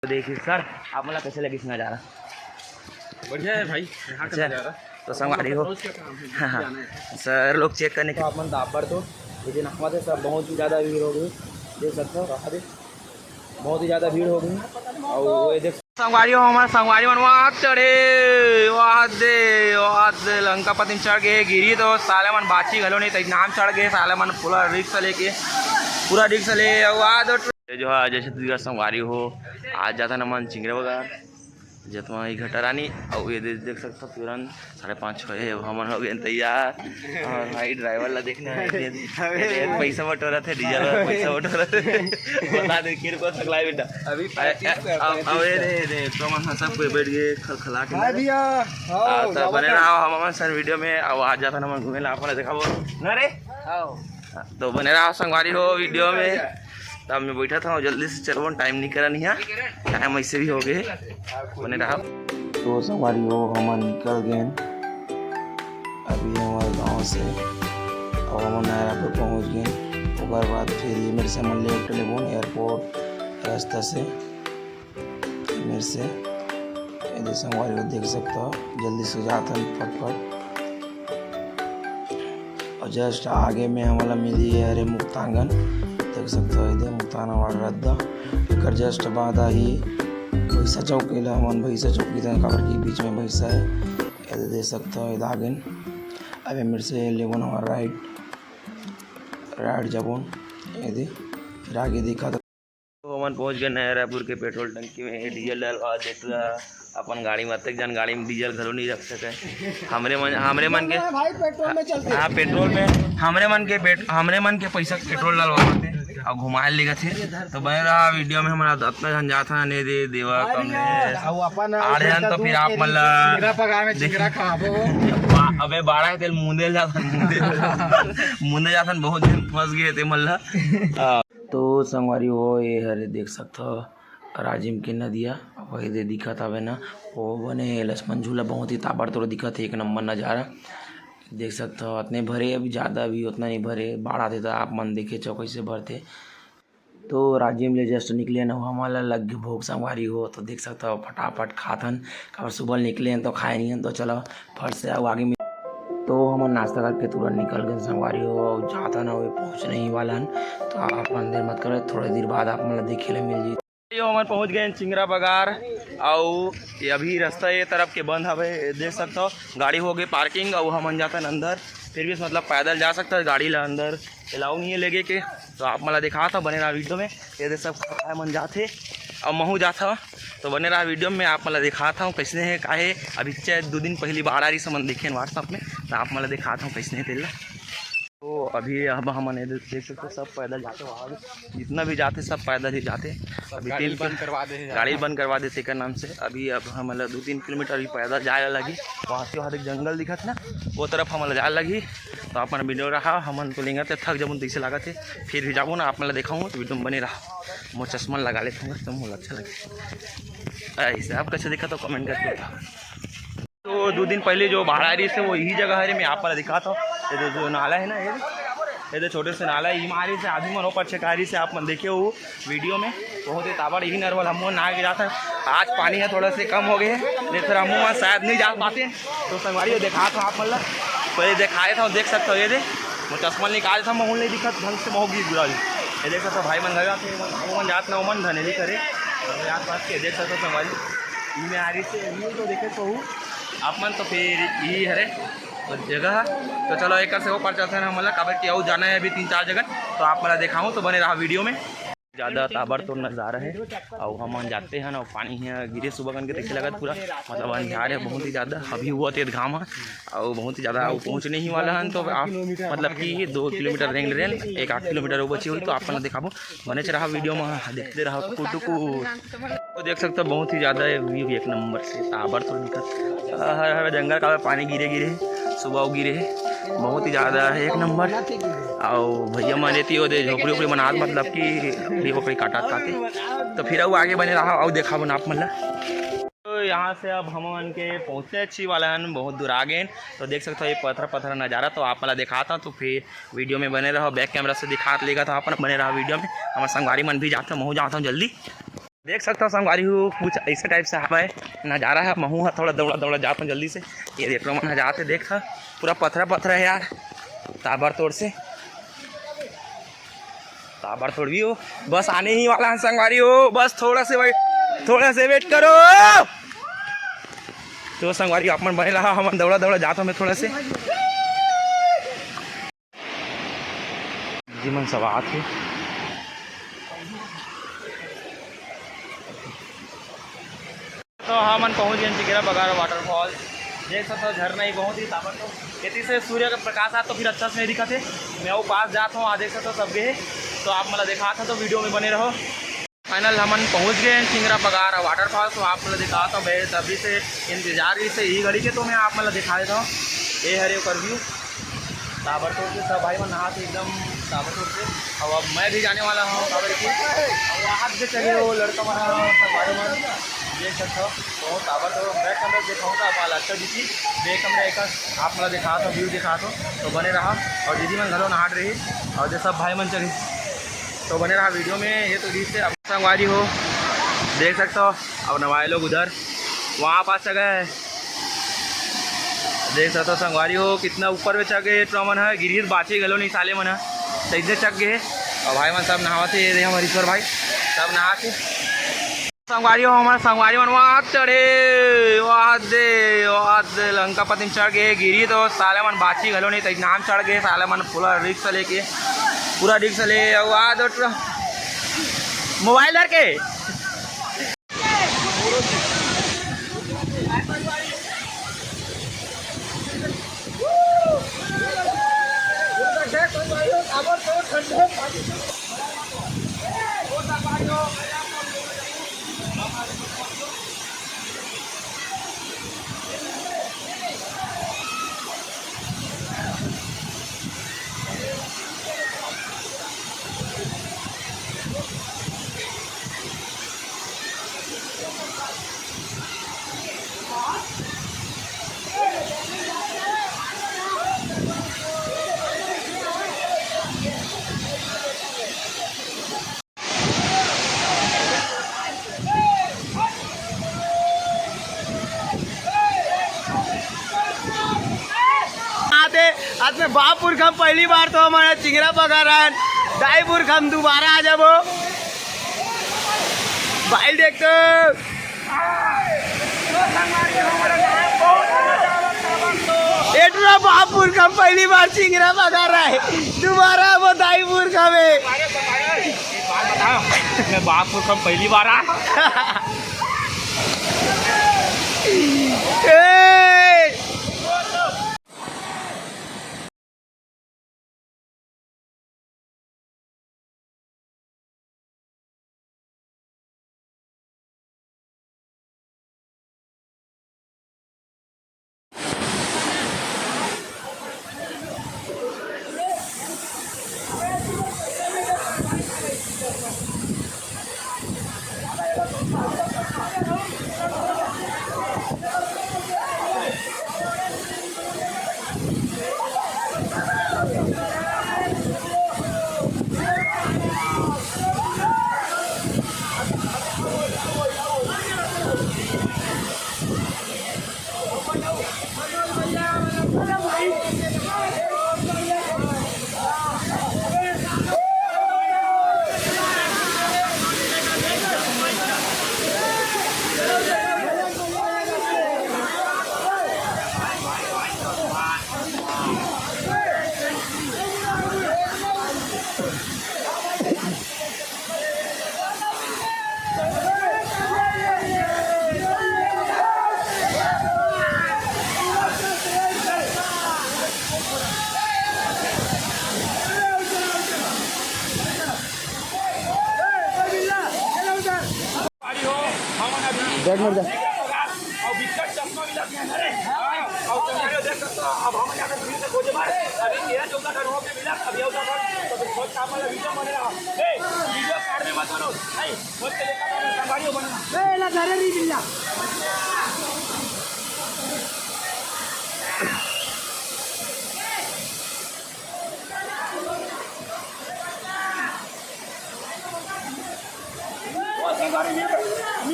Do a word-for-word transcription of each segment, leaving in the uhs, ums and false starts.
तो देखिए सर, आप मन ला कैसे लगिस नज़ारा? बढ़िया है भाई, यहाँ का अच्छा, नज़ारा। तो संगवारी हो, रोज का काम है, हाँ, हाँ। जाना है। सर लोग चेक करने तो आप मन दाबर तो ये दिन हमारे सब बहुत ही ज़्यादा भीड़ हो गई, देख सकते हो। बहुत ही ज़्यादा भीड़ हो गई। और ये देख संगवारी हो, हमारे संगवारी मन वहाँ चढ़े, वहाँ दे, वहाँ दे लंकापति में चढ़ गए, गिरी तो साले मन बाची घलो नहीं, तो नाम चढ़ गए साले मन, पूरा रिस्क लेके, पूरा रिस्क ले। और वहाँ दो ये जो है, जैसे तुझे संगवारी हो, आज जाता ना मन चिंगरे बगार, जतमा ही घटा रानी। और ये दे-, देख सकता तुरंत साढ़े पाँच छः है, हमन हो गए तैयार। और भाई ड्राइवर ला देखना है, ये दे-, ये दे, पैसा बटोरा थे, डीजल वाला पैसा बटोरा थे। बता दे किर को सकलाई बेटा। अभी अरे, अब अब ये दे दे तो मन सब कोई बैठ गए खलखला के। हाँ भैया, हाँ, तो बने रहो हम हमारे सर वीडियो में। अब आज जाता ना मन घूमे ला, आप मन ला देखाबो ना रे। तो बने रहो संगवारी हो वीडियो में। तब मैं बैठा था, जल्दी से चलबो, टाइम नहीं करा नहीं है, टाइम ऐसे भी हो गए। बने रहो। तो संगवारी हो, हम निकल गए अभी हमारे गांव से, और हम नया रायपुर पहुंच गए। ओकर बाद फिर ये मेर से हम लेफ्ट लेबो एयरपोर्ट रास्ता से, ये मेर से। ये दे संगवारी हो, देख सकता हो, जल्दी से जात हन फटफट। और जस्ट आगे में हमला मिली है अरे मुक्तांगन, देख सकता हो, ये दे मुक्तांगन वाला रद्दा। एकर जस्ट बाद आही भैंसा चौक, एला हमन भैंसा चौक कहिथन, काबर कि बीच में भैंसा है। ये दे देख सकता हो, ये दे आगे। अब ये मेर से लेबो ना राइट, राइट जाबो, ये दे। फिर आगे दिखा तो हमन पहुंच गए नया रायपुर के पेट्रोल टंकी में, डीजल डलवा देत रहा। अपन गाड़ी में अतेक जन गाड़ी में डीजल घलो नहीं रख सके। हमरे मन, हमरे मन के भाई पेट्रोल में चलते हाँ, पेट्रोल में हमरे मन के पेट-, हमरे मन के पैसा के पेट्रोल डलवाते और घुमाए लेगा थे। तो बने रहा वीडियो में, हमारा अतना जन जात है ने दे देवा कमलेश। अब अपन आठ जन तो फिर आप मन ला चिंगरा पगार में चिंगरा खाबो। बा-, अबे बारह तेल मुंदे जाथन, मुंदे मुंदे जाथन, बहुत दिन फंस गए थे मन ला। तो संगवारी हो, ये हरे देख सकत हो राजिम के नदिया, वही दे दिखत हवे ना, वो बने लक्ष्मण झूला बहुत ही ताबड़तोड़ दिखत है, एक नंबर नज़ारा। देख सकत हो अतने भरे, अभी ज़्यादा भी उतना नहीं भरे, बाढ़ आते तो आप मन देखे चौक से भरते। तो राजिम ले जस्ट निकले ना, हमला लग गे भूख संगवारी हो, तो देख सकत हो फटाफट खाथन, काबर सुबह निकले हन तो खाए नहीं हन, तो चलो फट से आओ आगे में। तो हमन नाश्ता करके तुरंत निकल गए संगवारी हो, जाथन अभी पहुँचने ही वाला हन, तो आप मन देर मत करो, थोड़ी देर बाद आप मन ला देखे ले मिल जी। यो हमन पहुँच गए चिंगरा बगार, अउ ये अभी रास्ता ये तरफ के बंद हवे, देख सकत हो गाड़ी हो गए पार्किंग, अउ हमन जाथन अंदर, फिर भी मतलब पैदल जा सकत हो, गाड़ी ला अंदर अलाउ नहीं है लेगे के। तो आप मन ला दिखात हव, बने रहा वीडियो में। ये दे सब खाए मन जाथे, अब महू जात हव, तो बने रहा वीडियो में। आप मन ला दिखात हव कैसने हे का हे। अभी चे दो दिन पहली बाढ़ आ रही, हमन देखे WhatsApp में, तो आप मन ला दिखात हव कैसने हे तेला। तो अभी अब हमन ये देख सकते हो, सब पैदल जाते वहाँ भी, जितना भी जाते सब पैदल ही जाते। अभी गाड़ी तीन बंद करवा दे, गाड़ी बंद करवा देते एकर नाम से। अभी अब हमन ला दो तीन किलोमीटर भी पैदल जाए ला लगी, वहाँ से वहाँ तक जंगल दिखत ना, वो तरफ हमन ला जाए लगी। तो आप मन वीडियो रहा, हमन तो लेंगे तो थक जबन तैसे लागत है, फिर भी जाबो ना, आप मन ला देखाऊँ तो वीडियो में बने रहा। मोर चश्मा लगा लेते हैं तो मोला अच्छा लगे। ऐसे आप कैसे देखा तो कमेंट करके बताओ। तो दो दिन पहले जो बाढ़ आ रही है वो यही जगह है, मैं आप मन ला दिखाता हूँ। ये जो, जो नाला है ना, ये ये जो छोटे से नाला है, ये मारी से आदमी मन ऊपर छेकारी से आप मन देखे हो वीडियो में, बहुत ही ताबड़ यही नरवल हम ना आगे जाता है। आज पानी है थोड़ा से कम हो गए, नहीं तो हम शायद नहीं जा पाते। तो संगवारी ये दिखात हव आप मन ला, पहले दिखाए था, देख सकते हो ये दे, मैं चश्मा निकाल था, महूँ नहीं दिखत ढंग से, महूँ गिर गिरा। ये देख सकते हो भाई मन घर जाते हैं, वो मन जात ना, वो मन धनेली करे, जात बात के देख सकते हो संगवारी, ई में आ रही से ये तो देखे तो हूँ आप मन, तो फिर ई हरे तो जगह है। तो चलो एक से ऊपर चलते हैं हम ला, काबर कि अउ जाना है अभी तीन चार जगह, तो आप मन ला दिखाऊँ, तो बने रहा वीडियो में। ज़्यादा ताबड़तोड़ नज़ारा है, अउ हमन जाते हैं ना, पानी है गिरे सुबह कन के देखे लगत पूरा, मतलब अंधियार है बहुत ही ज़्यादा। अभी हुआ तेज घाम है, अउ बहुत ही ज़्यादा अउ पहुँचने ही वाला है, तो आप मतलब कि दो किलोमीटर रेंग रेंग एक आध किलोमीटर वो बची हुई, तो आप मन ला दिखाबो, बने रहा वीडियो में, देखते रहो कुटुकु। तो देख सकते हो बहुत ही ज़्यादा ये व्यू एक नंबर से ताबड़तोड़ दिखत। हर हर जंगल का पानी गिरे गिरे, सुबह गिरे, बहुत ही ज़्यादा है एक नंबर। अउ भैया मन एती ओदे झोपड़ी उपड़ी बनात, मतलब कि बकरी वकरी काटत काटे। तो फिर अउ आगे बने रहा, अउ देखाबो ना आप मन ला। तो यहाँ से अब हमन के पहुँचने अच्छी वाला हन, बहुत दूर आ गए हन। तो देख सकते हो ये पथरा पथरा नज़ारा, तो आप मन ला दिखाता हूँ, तो फिर वीडियो में बने रहो। बैक कैमरा से दिखात लेगा, तो आप मन बने रहा वीडियो में। हमारे संगवारी मन भी जाते हैं, महूँ जाता हूँ जल्दी। देख सकता हो संगवारी हो, कुछ ऐसे टाइप से हवय नजारा है। महू ह थोड़ा दौड़ा दौड़ा जात हूँ जल्दी से। ये देख लो मन ह जात हे, देख ह, पूरा पथरा पथरा है यार, ताबड़तोड़ से, ताबड़तोड़ भी हो। बस आने ही वाला है संगवारी हो, बस थोड़ा से वेट, थोड़ा से वेट करो। तो संगवारी अपन बने रहा, हमन दौड़ा दौड़ा जात हूँ मैं थोड़ा से। जी मन सब आत हे। तो हमन पहुंच गए चिंगरा बगारा वाटरफॉल। देख सकते हो झरना ही बहुत ही ताबड़तोड़। एती से सूर्य का प्रकाश आत तो फिर अच्छा से नहीं दिखत हे। मैं वो पास जात हूँ, वहाँ देख सकते हो सब गे हे। तो आप मला दिखात हो तो वीडियो में बने रहो। फाइनल हमन पहुंच गए हैं चिंगरा बगारा वाटरफॉल। तो आप मला दिखात हो, मैं तभी से इंतजार रही से यही घड़ी के, तो मैं आप मला दिखा देता हूँ। ये हरे ओकर व्यू। ताबड़तोड़ से सब भाई मन नहात हे एकदम ताबड़तोड़ से। अब, अब मैं भी जाने वाला हूँ, काबर कि अब हाथ से चले वो लड़का मन, सब भाई मन देख सकते हो। बहुत ताबड़तोड़ बैक कैमरा दिखाऊंगा आप, अच्छा दीदी बैक कैमरा एक आप मला दिखात हो, व्यू दिखात हो, तो बने रहा। और दीदी मन घलो नहात रही और जो सब भाई मन चली, तो बने रहा वीडियो में। ये तो दीदी से अब संगवारी हो, देख सकते हो, अब नवाए लोग उधर वहाँ पास जगह है। देख सकते हो संगवारी हो, कितना ऊपर में चढ़ गए, तो मन है गिरी बाची घलो नहीं साले मन है, तो इधर चढ़ गए। और भाई मन सब नहावत हे, ये दे हमारे ईश्वर भाई सब नहा के। संगवारी हो, हमारे संगवारी मन वहाँ चढ़े, वहाँ दे, वहाँ दे लंकापति में चढ़ गए, गिरी तो साले मन बाची घलो नहीं, तो नाम चढ़ गए साले मन, पूरा रिक्स लेके, पूरा रिक्स ले, वहाँ दो मोबाइल धर के। आते, आज में बाप पुरखा पहली बार तो हमारे चिंगरा पकड़ रहा है, दाई पुरखा दोबारा आ जाबो। भाई देख तो। एटरा बाप पुरखा पहली बार चिंगरा पकड़ रहा है, दोबारा वो दाई पुरखा में। एक बात बताओ, मैं बाप पुरखा पहली बार आ। ए! देख मेरे। अउ बिकट चश्मा मिलत हे। अउ चश्मा देख सकत हो, अब हमन यहाँ पे भीड़ से खोजे बार, अभी तेरह चौदह ठन हो के मिलत, अभी अउ सब तो खोज काम वाला वीडियो बने रहा। ए, वीडियो काट में मत बनो। नहीं, खोज के देखा था, मैं संभालियो बने। ए, ला धरे रही बिल्ला।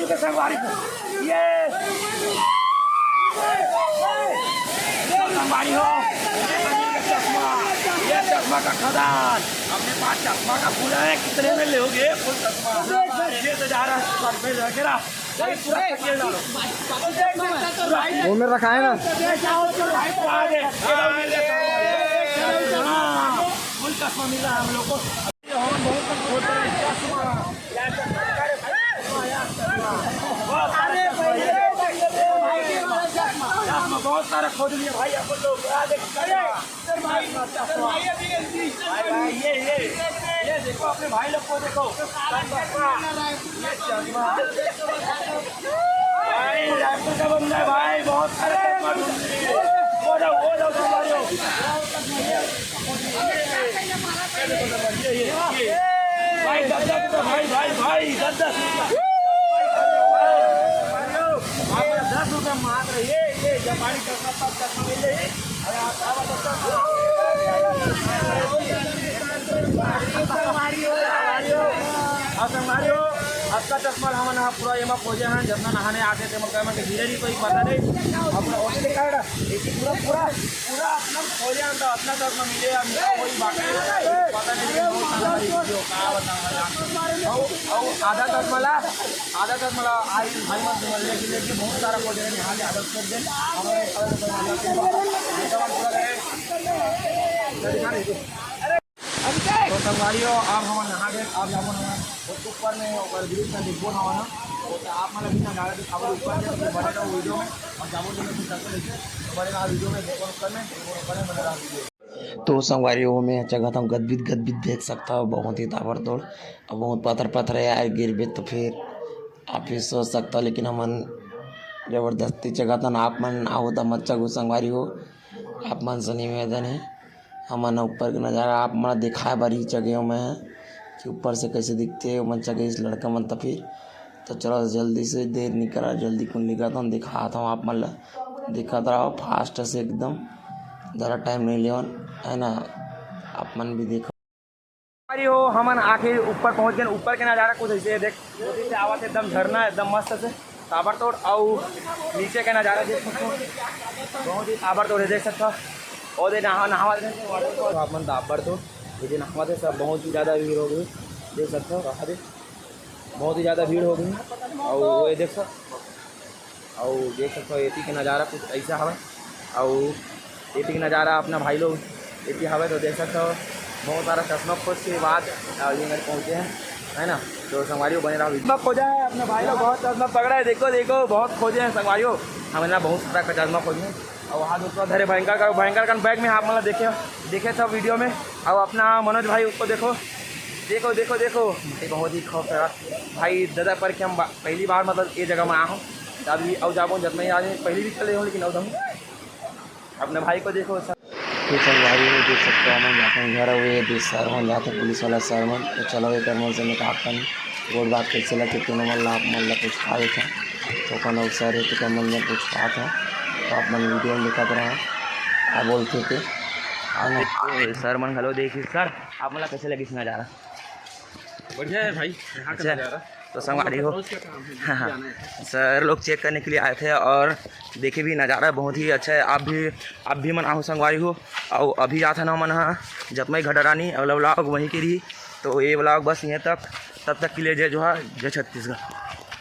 संगवारी हो, ये, ये संगवारी हो, ये चश्मा, ये चश्मा का खदान। अपने पास चश्मा का पूरा है, कितने में लोगे? फुल चश्मा। ये तो जा रहा है, ये रखेगा। वो मेरा रखा है ना। फुल चश्मा मिला हम लोग को। बहुत सारा खोज लिया भाई, अपन लोग। भाई, भाई, ये, ये, ये देखो, अपने भाई लोग को देखो। ये चश्मा। भाई, रायपुर का बंदा है भाई, बहुत सारे चश्मा ढूंढ लिए। वो जाओ, वो जाओ, वो जाओ। ये, ये, ये। भाई, दस दस रुपये, भाई, भाई, भाई, दस दस रुपये। आप दस रुपये मात्र, ये, ये, जब पानी चश्मा, तब चश्मा मिल जाए। हाँ संगवारी हो, आपका चश्मा हमन ह पूरा एमा खोजे हन, जतना नहाने आथे तेमन कहे मन के हीरा जी कोई पता नहीं। अपना ओके कार्ड पूरा पूरा पूरा अपना खोजे हन, तो अपना चश्मा मिले या मिला कोई बात नहीं। पता नहीं लेकिन बहुत सारा video का बताऊं। और आधा चश्मा ला, आधा चश्मा ला आई भाई मन समझ ले कि बहुत सारा खोजे हन, यहाँ के आदत कर दे। हमारे तो संगवारी हो, आप हमन नहा के आप जाबो ना ऊपर में, ओकर ब्रिज में देखबो ना ना। तो आप मन अभी ना गाड़ी दिखाबो ऊपर में, तो बने रहो वीडियो में। और जाबो तो मैं कुछ करके लेके तो बने रहो वीडियो में, देखो ऊपर में, देखो ऊपर में, बने रहो वीडियो। तो संगवारी हो, मैं चघत हूँ गदबिद गदबिद देख सकता हो, बहुत ही ताबड़तोड़। अब बहुत पत्थर पत्थर है यार, गिरबे तो फिर आप ही सोच सकता हो, लेकिन हमन जबरदस्ती चघत हन। आप मन आओ तो मत चघो संगवारी हो, आप मन से निवेदन है। हमन ऊपर के नज़ारा आप मन दिखाए बर ही चघे हूँ मैं कि ऊपर से कैसे दिखते हैं मन चघे इस लड़का मन। तो फिर तो चलो जल्दी से देर निकला, जल्दी कुन निकलता हूँ, दिखाता हूँ आप मन ला। दिखाता रहो फास्ट से एकदम, ज़्यादा टाइम नहीं लेवन, है ना। आप मन भी देखो। अरे हो, हमन आखिर ऊपर पहुँच गए। ऊपर के नज़ारा कुछ ऐसे है, देख, नदी से आवत एकदम झरना, एकदम मस्त से ताबड़तोड़। और नीचे के नज़ारा देख सकते हो, बहुत ही ताबड़तोड़ है, देख सकते हो। और दे नहा नहावा दे तो आप मन ताबड़तोड़, ये दे नहावा दे सब बहुत ही ज़्यादा भीड़ हो गई, देख सकते हो। रहा दे बहुत ही ज़्यादा भीड़ हो गई। और वो ये देख सक और देख सकते हो एती के नज़ारा कुछ ऐसा हवे। और एती के नज़ारा अपना भाई लोग एती हवे तो देख सकते हो बहुत सारा चश्मा खोज के बाद ये मेरे पहुँचे हैं, है ना। तो संगवारी हो बने रहो। चश्मा खोजा है अपने भाई लोग, बहुत चश्मा पकड़ा है, देखो देखो बहुत खोजे हैं संगवारी हो। हम ना बहुत सारा चश्मा खोजे हैं। और वहाँ दूसरा धरे भयंकर का, भयंकर का बैग में आप मतलब देखे देखे था वीडियो में। और अपना मनोज भाई उसको देखो, देखो देखो देखो भाई, बहुत ही खूबसूरत भाई। दादा पर के हम बा- पहली बार मतलब ये जगह में आया हूँ। अभी अउ जाबो जब मैं आज पहली भी चले हूँ, लेकिन अउ जाऊँ अपने भाई को देखो सर। तो संगवारी हो देख सकते हो, हमन जाते हैं घर, हुए दे सर मन जाते हैं पुलिस वाला सर मन। तो चलो एक मन से निकालते हैं रोड बात कैसे लगे, तीनों मन ला आप मन ला कुछ खा देते हैं। तो कौन अउ सर है तो कौन मन कुछ खाते हैं, तो आप मन वीडियो में दिखाते रहे। क्या बोलते थे, हाँ। तो सर मन घलो देखिस। सर, आप मन ला कैसे लगिस नज़ारा? बढ़िया है भाई, यहाँ का अच्छा, नज़ारा। तो संगवारी हो, रोज का काम है, हाँ, हाँ। जाना है। सर लोग चेक करने के लिए आए थे और देखे भी नज़ारा बहुत ही अच्छा है। आप भी, आप भी मन आहू संगवारी हो। और अभी जात हन हमन हा जतमई घटा रानी, अगला व्लॉग वहीं के रही। तो ये व्लॉग बस यहीं तक, तब तक के लिए जय जोहार, जय छत्तीसगढ़।